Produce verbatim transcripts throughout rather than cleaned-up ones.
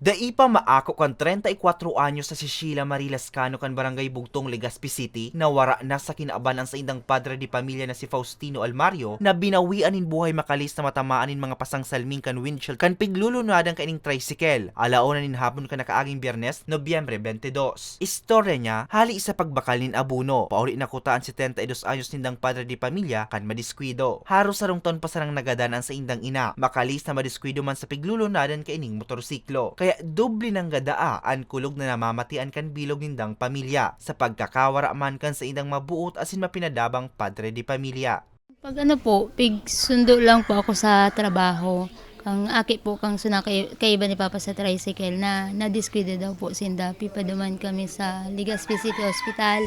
Dai pa maako kan treinta y cuatro anyos na si Sheila Marie Lascano kan Barangay Bugtong, Legazpi City, na wara na sa kinaban ang saindang padre de pamilya na si Faustino Almario, na binawian nin buhay makalis na matamaan nin mga pasang salming kan windshield kan piglulunadan kaining tricycle, alauna nin hapon kan nakaaging Biyernes, Nobyembre twenty-two. Istorya niya, hali sa pagbakal nin abono, pauli na kuta an setenta y dos anyos nindang padre de pamilya kan madiskwido. Haros sarong taon pa sanang nagadan an saindang ina, makalis na madiskwido man sa piglulunadan kaining motorsiklo. Kaya doble nang gadaa an kulog na namamatian kan bilog nindang pamilya, sa pagkakawara man kan saindang mabuot asin mapinadabang padre de pamilya. Pag ano po, pigsundo lang po ako sa trabaho. Kang aki po, kang suna kay, kaiba ni Papa sa tricycle na nadiskwida daw po sinda. Pipaduman kami sa Legazpi City Hospital.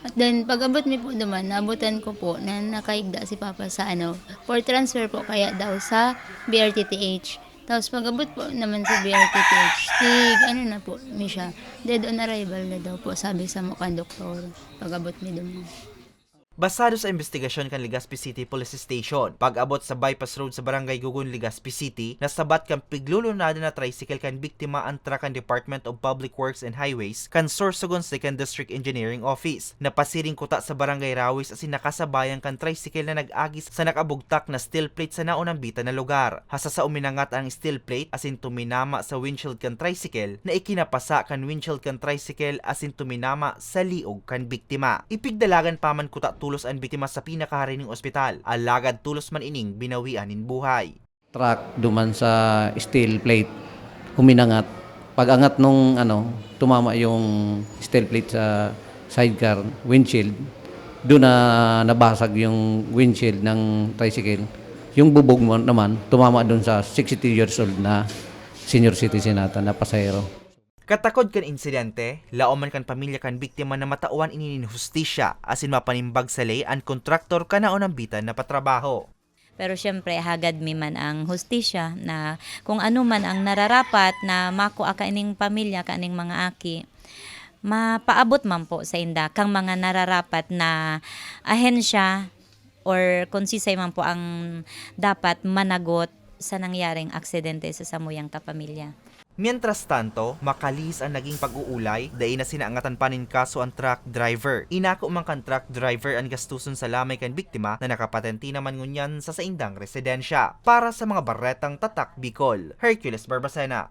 At then, pag-abot mi po duman, naabutan ko po na nakaigda si Papa sa ano, for transfer po kaya daw sa B R T T H. Tapos pag-abot po naman sa B R T T H, tig, ano na po, mi siya, dead on arrival na daw po, sabi sa mga doktor. Pag-abot mi duman. Basado sa imbestigasyon kan Legazpi City Police Station, pag-abot sa bypass road sa Barangay Gugon, Legazpi City, nasabat kan piglulunada na tricycle kan biktima ang truck kan Department of Public Works and Highways kan Sorsogon Second District Engineering Office. Napasiring kuta sa Barangay Rawis asin nakasabayan kan tricycle na nag-agi sa nakabugtak na steel plate sa naunambitan na lugar. Hasta sa uminangat ang steel plate asin tuminama sa windshield kan tricycle na ikinapasa kan windshield kan tricycle asin tuminama sa liog kan biktima. Ipigdalagan pa man kuta tolos an biktima sa pinakaharining ospital, alagad tolos man ining binawian nin buhay. Truck duman sa steel plate, huminangat. Pag-angat nung ano, tumama yung steel plate sa sidecar windshield. Doon na nabasag yung windshield ng tricycle. Yung bubog mo naman, tumama doon sa sixty-two years old na senior citizen ata na pasahero. Katakod kan insidente, laom man kan pamilya kan biktima na matawan ini nin hustisya asin mapanimbag sa ley an kontraktor kan naunambitan na patrabaho. Pero siyempre, hagad mi man ang hustisya na kung ano man ang nararapat na makua kaining pamilya, kaining mga aki, mapaabot man po sa inda kang mga nararapat na ahensya or kung sisay man po ang dapat managot sa nangyaring aksidente sa samuyang kapamilya. Mientras tanto, makalihis an naging pag-uulay, dai na sinaangatan pa nin kaso an truck driver. Inako man kan truck driver an gastuson sa lamay kan biktima na nakapatente naman ngunyan sa saindang residensya. Para sa mga baretang Tatak Bicol, Hercules Barbacena.